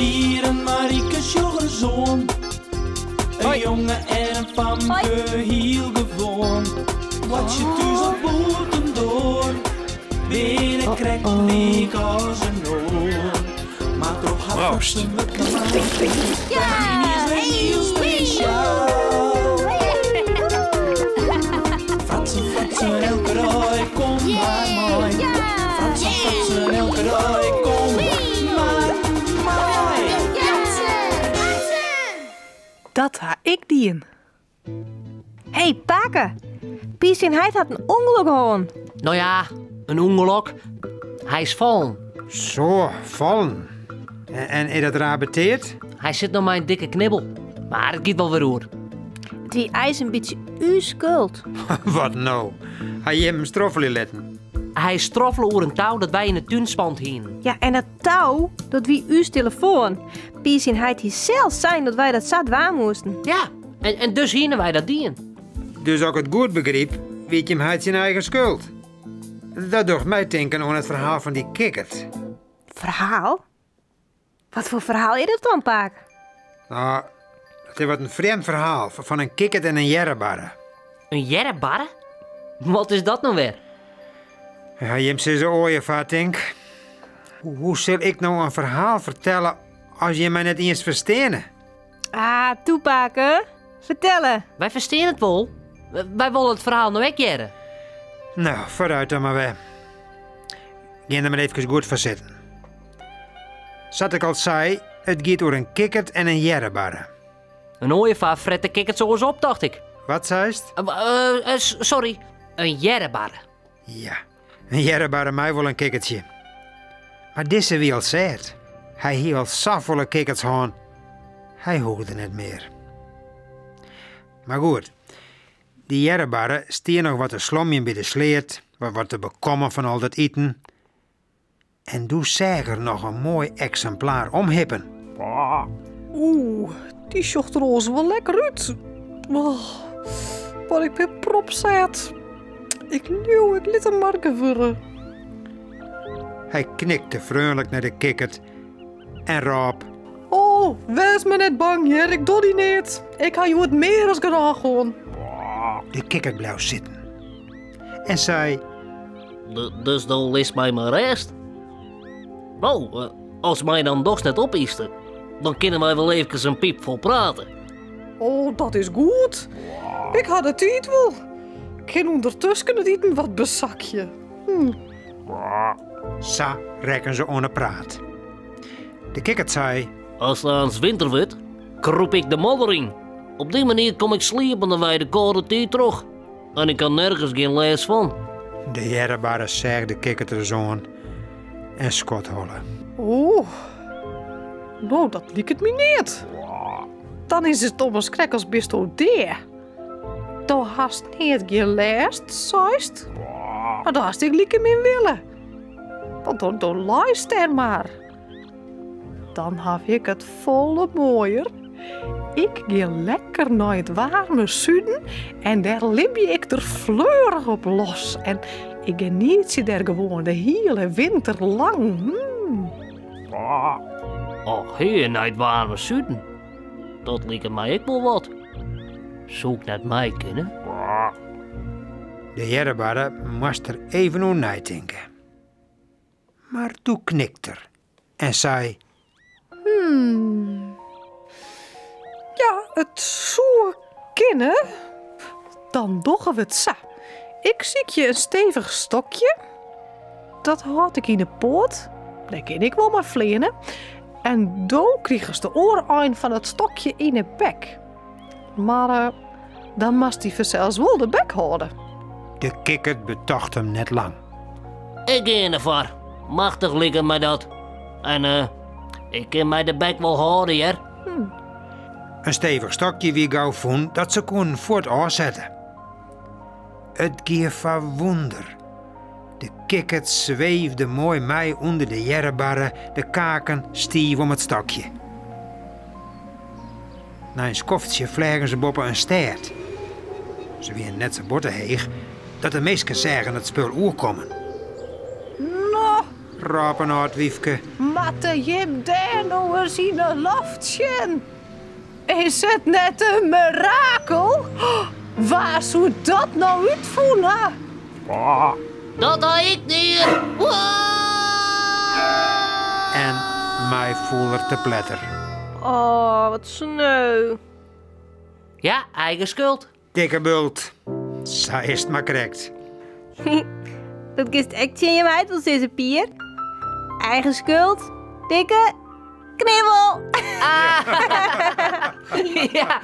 Pier en Marike sjoch ris oan. In jonge en in famke, hiel gewoan. Boartsje thús of bûtendoar, binne krekt lyk as in oar. Mar troch har Proost. fratsen wurdt de yniens wer hiel spesjaal. Fratsen, fratsen, elke dei, kom mar mei. Fratsen, fratsen, elke dei, kom mar mei. Dat ha ik dien. Hey pake, Pier syn heit hat in ûngelok hân. No ja, in ûngelok. Hy is fallen. Zo, fallen. En, en is dat raar beteard? Hy sit no mei in dikke knibbel. Mar it giet wol wer oer. It wie eins in bytsje ús skuld. Wat no? Ha jim him stroffelje litten? Hy stroffele oer in tou dat wy yn 'e tún spand hienen. Ja, en dat tou, dat wie ús telefoan. Pier syn heit hie sels sein dat wy dat sa dwaan moasten. Ja, en, en dus hiene wy dat dien. Dus as ik it goed begryp, wie it jim heit syn eigen skuld. Dat docht my tinken oan it ferhaal fan dy kikkert. Ferhaal? Wat foar ferhaal is dat dan, pake? No, dat is wat in frjemd ferhaal fan in kikkert en in earrebarre. In earrebarre? Wat is dat no wer? Ja, jim sizze oaiefaar, tink. Hoe sil ik no in ferhaal fertelle as jim my net iens fersteane? Ah, toe pake. Fertelle. Wy ferstean it wol. Wy wolle it ferhaal no ek hearre. No, foarút dan mar wer. Gean der mar efkes goed foar sitten. Sa't ik al sei, it giet oer in kikkert en in earrebarre. In oaiefaar fret de kikkerts oars op, tocht ik. Wat seist? Uh, uh, sorry, in earrebarre. Ja, in earrebarre mei wol in kikkertsje. Mar dizze wie al sêd. Hy hie al safolle kikkerts hân. Hy hoegde net mear. Mar goed, dy earrebarre stie noch wat te slomjen by de sleat, wat wat te bekommen fan al dat iten. En doe seach er noch in moai eksimplaar omhippen. Oeh, dy sjocht der oars wol lekker út. Oh, mar ik bin propsêd. Ik leau, ik lit him mar gewurde. Hy knikte freonlik nei de kikkert en rôp. Oh, wês mar net bang, hear, ik doch dy neat. Ik ha hjoed mear as genôch hân. De kikkert bleau sitten en sei. Dus do litst my mei rêst? No, eh, as my dan dochs net opytste, dan kinne wy wol eefkes in pyp fol prate. Oh, dat is goed. Ik ha de tiid wol. Kin ûndertusken it iten wat besakje. Hm. Sa rekken se oan 'e praat. De kikkert sei. As it aanst winter wurdt, krûp ik de modder yn. Op dy manier kom ik sliependewei de kâlde tiid troch. En ik ha nergens gjin lêst fan. De earrebarre seach de kikkert ris oan en skodholle. Oeh, no dat liket my neat. Dan is it ommers krekt as bisto dea. Do hast neat gjin lêst, seist? Mar do hast ek like min wille. Want do, do leist dêr mar. Dan haw ik it folle moaier. Ik gean lekker nei it waarme suden en dêr libje ik der fleurich op los. En ik genietsje dêr gewoan de hiele winter lang. Hmm. Och hear, nei it waarme suden. Dat liket my ek wol wat. Soe ik net mei kinne? De earrebarre moast der even oer neitinke. Mar doe knikte er en sei. Hmm. Ja, it soe kinne. Dan dogge we it sa. Ik sykje in stevich stokje. Dat hâld ik yn 'e poat. Dêr kin ik wol mei fleane. En do krigest de oare ein fan it stokje yn 'e bek. Mar eh, dan moatst dy fansels wol de bek hâlde. De kikkert betocht him net lang. Ik gean derfoar. Machtich liket my dat. En eh, ik kin my de bek wol hâlde, hear. In stevich stokje wie gau fûn dat se koenen fuort ôfsette. It gie foar wûnder. De kikkert sweefde moai mei ûnder de earrebarre, de kaken stiif om it stokje. Nei in skoftsje fleagen se boppe in stêd. Se wienen net sa botte heech dat de minsken seagen it spul oerkommen. No, Rôp in âld wyfke. Moatte jim dêr no ris yn 'e loft sjen? Is it net in mirakel? Wa soe dat no útfûn ha? Dat ha ik dien! En mei foel er te pletter. Oh, wat sneu. Ja, eigen skuld. Dikke bult. Sa is it mar krekt. Dat kinst ek tsjin jim heit wol sizze, Pier. Eigen skuld, dikke knibbel. Ja.